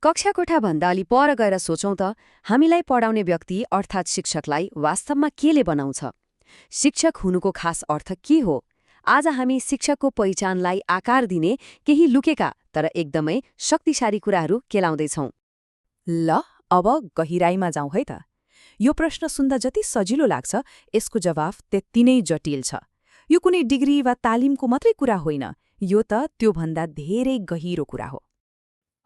कक्षाकोठाभन्दा अलि पर गएर सोचौं त हामीलाई पढाउने व्यक्ति अर्थात् शिक्षकलाई वास्तवमा केले बनाउँछ? शिक्षक हुनुको खास अर्थ के हो? आज हामी शिक्षकको पहिचानलाई आकार दिने केही लुकेका तर एकदमै शक्तिशाली कुराहरू केलाउँदैछौं। ल अब गहिराईमा जाउँ है त। यो प्रश्न सुन्दा जति सजिलो लाग्छ, यसको जवाफ त्यति नै जटिल छ। यो कुनै डिग्री वा तालिमको मात्रै कुरा होइन, यो त त्योभन्दा धेरै गहिरो कुरा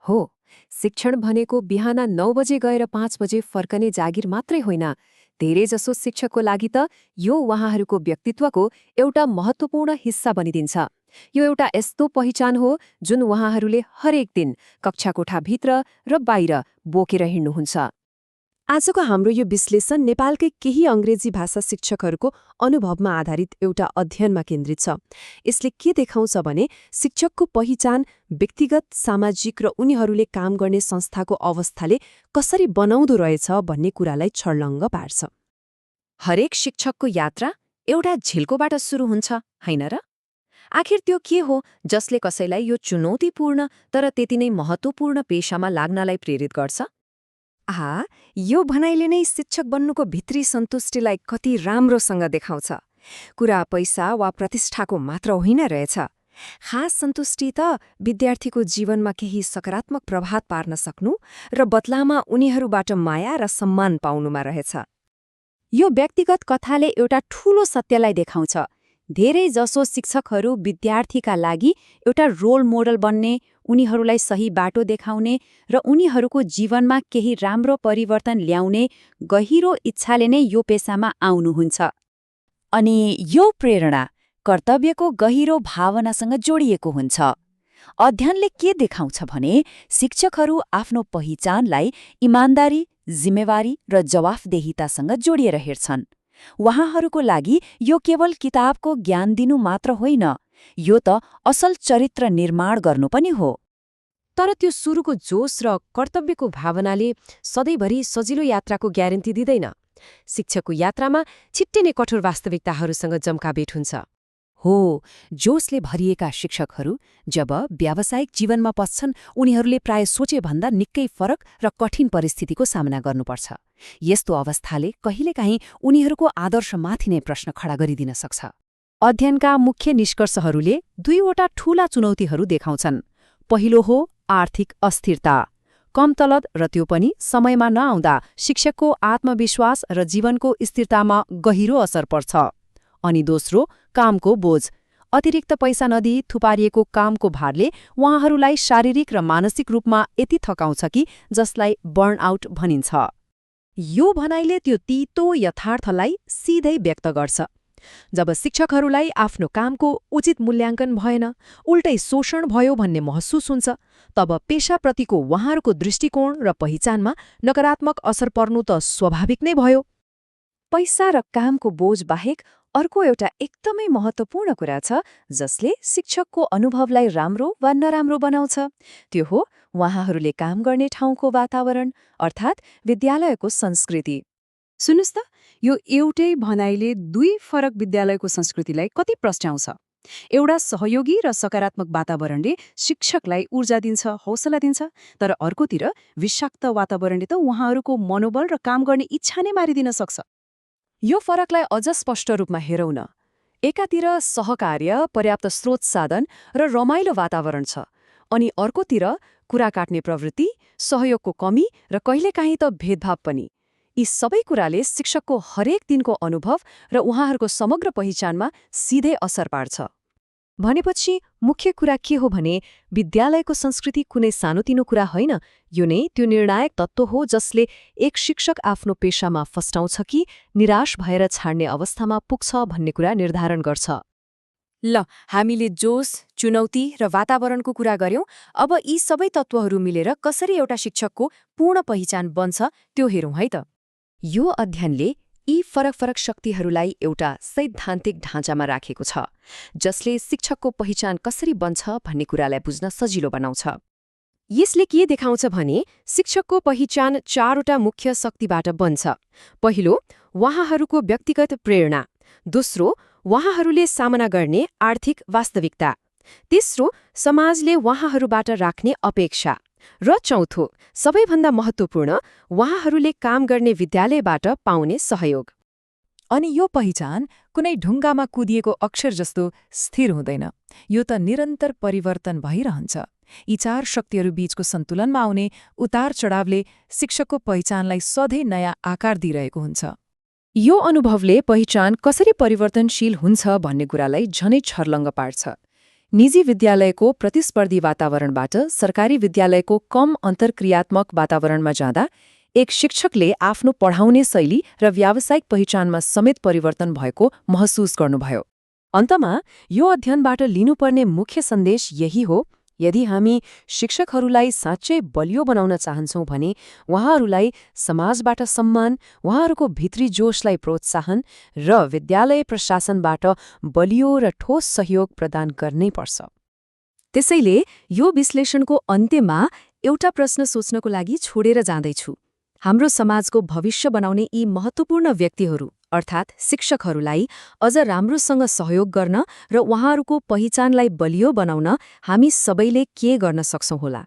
हो। शिक्षण भनेको बिहान 9 बजे गएर 5 बजे फर्कने जागिर मात्रै होइन। धेरैजसो शिक्षकको लागि त यो उहाँहरूको व्यक्तित्वको एउटा महत्त्वपूर्ण हिस्सा बनिदिन्छ। यो एउटा यस्तो पहिचान हो जुन उहाँहरूले हरेक दिन कक्षाकोठाभित्र र बाहिर बोकेर हिँड्नुहुन्छ। आजको हाम्रो यो विश्लेषण नेपालकै केही अङ्ग्रेजी भाषा शिक्षकहरूको अनुभवमा आधारित एउटा अध्ययनमा केन्द्रित छ। यसले के देखाउँछ भने शिक्षकको पहिचान व्यक्तिगत, सामाजिक र उनीहरूले काम गर्ने संस्थाको अवस्थाले कसरी बनाउँदो रहेछ भन्ने कुरालाई छर्लङ्ग पार्छ। हरेक शिक्षकको यात्रा एउटा झिल्कोबाट सुरु हुन्छ, होइन र? आखिर त्यो के हो जसले कसैलाई यो चुनौतीपूर्ण तर त्यति नै महत्त्वपूर्ण पेशामा लाग्नलाई प्रेरित गर्छ? यो भनाइले नै शिक्षक बन्नुको भित्री सन्तुष्टिलाई कति राम्रोसँग देखाउँछ। कुरा पैसा वा प्रतिष्ठाको मात्र होइन रहेछ। खास सन्तुष्टि त विद्यार्थीको जीवनमा केही सकारात्मक प्रभाव पार्न सक्नु र बदलामा उनीहरूबाट माया र सम्मान पाउनुमा रहेछ। यो व्यक्तिगत कथाले एउटा ठूलो सत्यलाई देखाउँछ। धेरै जसो शिक्षकहरू विद्यार्थीका लागि एउटा रोल मोडल बन्ने, उनीहरूलाई सही बाटो देखाउने र उनीहरूको जीवनमा केही राम्रो परिवर्तन ल्याउने गहिरो इच्छाले नै यो पेसामा आउनुहुन्छ। अनि यो प्रेरणा कर्तव्यको गहिरो भावनासँग जोडिएको हुन्छ। अध्ययनले के देखाउँछ भने शिक्षकहरू आफ्नो पहिचानलाई इमानदारी, जिम्मेवारी र जवाफदेहितासँग जोडिएर हेर्छन्। उहाँहरूको लागि यो केवल किताबको ज्ञान दिनु मात्र होइन, यो त असल चरित्र निर्माण गर्नु पनि हो। तर त्यो सुरुको जोश र कर्तव्यको भावनाले सधैँभरि सजिलो यात्राको ग्यारेन्टी दिँदैन। शिक्षकको यात्रामा छिट्टै नै कठोर वास्तविकताहरूसँग जम्काभेट हुन्छ। हो, जोशले भरिएका शिक्षकहरू जब व्यावसायिक जीवनमा पस्छन्, उनीहरूले प्राय सोचेभन्दा निकै फरक र कठिन परिस्थितिको सामना गर्नुपर्छ। यस्तो अवस्थाले कहिलेकाहीँ उनीहरूको आदर्शमाथि नै प्रश्न खडा गरिदिन सक्छ। अध्ययनका मुख्य निष्कर्षहरूले दुईवटा ठूला चुनौतीहरू देखाउँछन्। पहिलो हो आर्थिक अस्थिरता। कम तलब र त्यो पनि समयमा नआउँदा शिक्षकको आत्मविश्वास र जीवनको स्थिरतामा गहिरो असर पर्छ। अनि दोस्रो, कामको बोझ। अतिरिक्त पैसा नदिई थुपारिएको कामको भारले उहाँहरूलाई शारीरिक र मानसिक रूपमा यति थकाउँछ कि जसलाई बर्नआउट भनिन्छ। यो भनाइले त्यो तीतो यथार्थलाई सिधै व्यक्त गर्छ। जब शिक्षकहरूलाई आफ्नो कामको उचित मूल्याङ्कन भएन, उल्टै शोषण भयो भन्ने महसुस हुन्छ, तब पेशाप्रतिको उहाँहरूको दृष्टिकोण र पहिचानमा नकारात्मक असर पर्नु त स्वाभाविक नै भयो। पैसा र कामको बोझ बाहेक अर्को एउटा एकदमै महत्त्वपूर्ण कुरा छ जसले शिक्षकको अनुभवलाई राम्रो वा नराम्रो बनाउँछ। त्यो हो उहाँहरूले काम गर्ने ठाउँको वातावरण, अर्थात् विद्यालयको संस्कृति। सुन्नुस् त, यो एउटै भनाइले दुई फरक विद्यालयको संस्कृतिलाई कति प्रस्ट्याउँछ। एउटा सहयोगी र सकारात्मक वातावरणले शिक्षकलाई ऊर्जा दिन्छ, हौसला दिन्छ, तर अर्कोतिर विषाक्त वातावरणले त उहाँहरूको मनोबल र काम गर्ने इच्छा नै मारिदिन सक्छ। यो फरकलाई अझ स्पष्ट रूपमा हेरौँ न। एकातिर सहकार्य, पर्याप्त स्रोत साधन र रमाइलो वातावरण छ, अनि अर्कोतिर कुरा काट्ने प्रवृत्ति, सहयोगको कमी र कहिलेकाहीँ त भेदभाव पनि। यी सबै कुराले शिक्षकको हरेक दिनको अनुभव र उहाँहरूको समग्र पहिचानमा सिधै असर पार्छ। भनेपछि मुख्य कुरा के हो भने विद्यालयको संस्कृति कुनै सानोतिनो कुरा होइन, यो नै त्यो निर्णायक तत्त्व हो जसले एक शिक्षक आफ्नो पेशामा फस्टाउँछ कि निराश भएर छाड्ने अवस्थामा पुग्छ भन्ने कुरा निर्धारण गर्छ। ल, हामीले जोश, चुनौती र वातावरणको कुरा गर्यौं। अब यी सबै तत्त्वहरू मिलेर कसरी एउटा शिक्षकको पूर्ण पहिचान बन्छ त्यो हेरौँ है त। यो अध्ययनले यी फरक फरक शक्तिहरूलाई एउटा सैद्धान्तिक ढाँचामा राखेको छ जसले शिक्षकको पहिचान कसरी बन्छ भन्ने कुरालाई बुझ्न सजिलो बनाउँछ। यसले के देखाउँछ भने शिक्षकको पहिचान 4वटा मुख्य शक्तिबाट बन्छ। पहिलो, उहाँहरूको व्यक्तिगत प्रेरणा। दोस्रो, उहाँहरूले सामना गर्ने आर्थिक वास्तविकता। तेस्रो, समाजले उहाँहरूबाट राख्ने अपेक्षा। र चौथो, सबैभन्दा महत्त्वपूर्ण, उहाँहरूले काम गर्ने विद्यालयबाट पाउने सहयोग। अनि यो पहिचान कुनै ढुङ्गामा कुदिएको अक्षर जस्तो स्थिर हुँदैन। यो त निरन्तर परिवर्तन भइरहन्छ। यी चार शक्तिहरू बीचको सन्तुलनमा आउने उतार चढावले शिक्षकको पहिचानलाई सधैँ नयाँ आकार दिइरहेको हुन्छ। यो अनुभवले पहिचान कसरी परिवर्तनशील हुन्छ भन्ने कुरालाई झनै छर्लङ्ग पार्छ। निजी विद्यालयको प्रतिस्पर्धी वातावरणबाट सरकारी विद्यालयको कम अन्तर्क्रियात्मक वातावरणमा जाँदा एक शिक्षकले आफ्नो पढाउने शैली र व्यावसायिक पहिचानमा समेत परिवर्तन भएको महसुस गर्नुभयो। अन्तमा यो अध्ययनबाट लिनुपर्ने मुख्य सन्देश यही हो, यदि हामी शिक्षकहरूलाई साँच्चै बलियो बनाउन चाहन्छौँ भने उहाँहरूलाई समाजबाट सम्मान, उहाँहरूको भित्री जोशलाई प्रोत्साहन र विद्यालय प्रशासनबाट बलियो र ठोस सहयोग प्रदान गर्नै पर्छ। त्यसैले यो विश्लेषणको अन्त्यमा एउटा प्रश्न सोच्नको लागि छोडेर जाँदैछु। हाम्रो समाजको भविष्य बनाउने यी महत्त्वपूर्ण व्यक्तिहरू अर्थात् शिक्षकहरूलाई अझ राम्रोसँग सहयोग गर्न र उहाँहरूको पहिचानलाई बलियो बनाउन हामी सबैले के गर्न सक्छौं होला?